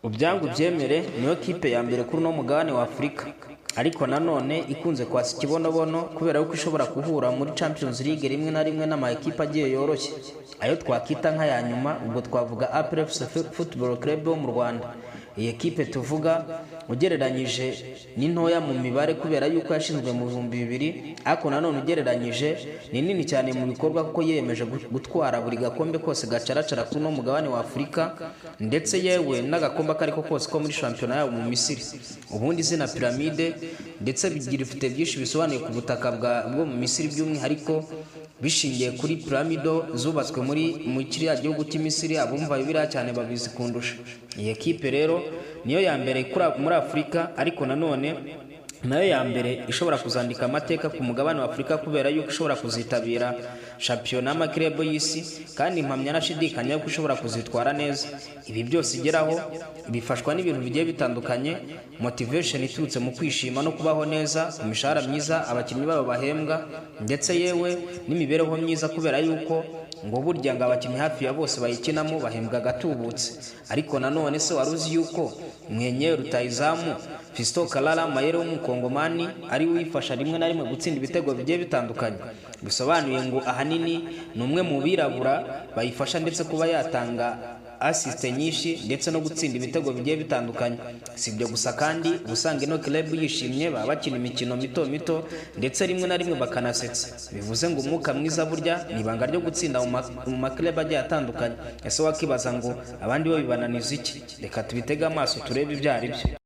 Ubyange ubyemere, niyo kipe ya mbere kuri uno mugabane wa Afurika, ariko nanone ikunze kwasa ikibonobono kubera yuko ishobora guhura muri Champions League rimwe na rimwe n'ama ekipe agiye yoroshye, ayo twakita nk'aya nyuma. Ubwo twavuga APR FC Football Club wo mu Rwanda. Iyi ekipe tuvuga ugereranyije ni ntoya mu mibare kubera yuko yashinzwe mu 2000, ariko nanone ugereranyije ni nini cyane mu bikorwa, kuko yiyemeje gutwara buri gakombe kose gacaracara kuri uno mugabane wa Afurika, ndetse yewe n'agakombe ako ariko kose ko muri shampiyona yabo mu Misiri. Ubundi izina Piramide ndetse bigira ifite byinshi bisobanuye ku butaka bwo mu Misiri, by'umwihariko bishingiye kuri piramido zubatswe muri kiriya gihugu cy'Imisiri. Abumva biriya cyane babizi kundusha. Iyi ekipe rero niyo ya mbere muri Afurika, ariko nanone nayo ya mbere ishobora kuzandika amateka ku mugabane wa Afurika, kubera yuko ishobora kuzitabira shampiyona y'amakirebo y'isi, kandi impamya nashidikanya ko ishobora kuzitwara neza. Ibi byose igeraho bifashwa n'ibintu bigiye bitandukanye: motivation iturutse mu kwishima no kubaho neza, imishahara myiza abakinnyi babo bahembwa, ndetse yewe n'imibereho myiza, kubera yuko ngo burya ngo abakinnyi hafi ya bose bayikinamo bahembwa agatubutse. Ariko nanone se wari uzi yuko mwenyewe rutayizamu Fiston Kalala Mayere w'Umukongomani ari we uyifasha rimwe na rimwe gutsinda ibitego bigiye bitandukanye? Bisobanuye ngo ahanini ni umwe mu birabura bayifasha, ndetse kuba yatanga assist nyinshi ndetse no gutsinda ibitego bigiye bitandukanye. Si ibyo gusa kandi, usanga ino club yishimye, baba bakina imikino mito mito, ndetse rimwe na rimwe bakanasetsa. Bivuze ngo umwuka mwiza burya ni ibanga ryo gutsinda mu maklub agiye atandukanye. Ese wakibaza ngo abandi bo bibananiza iki? Reka tubitege amaso turebe ibyo ari byo.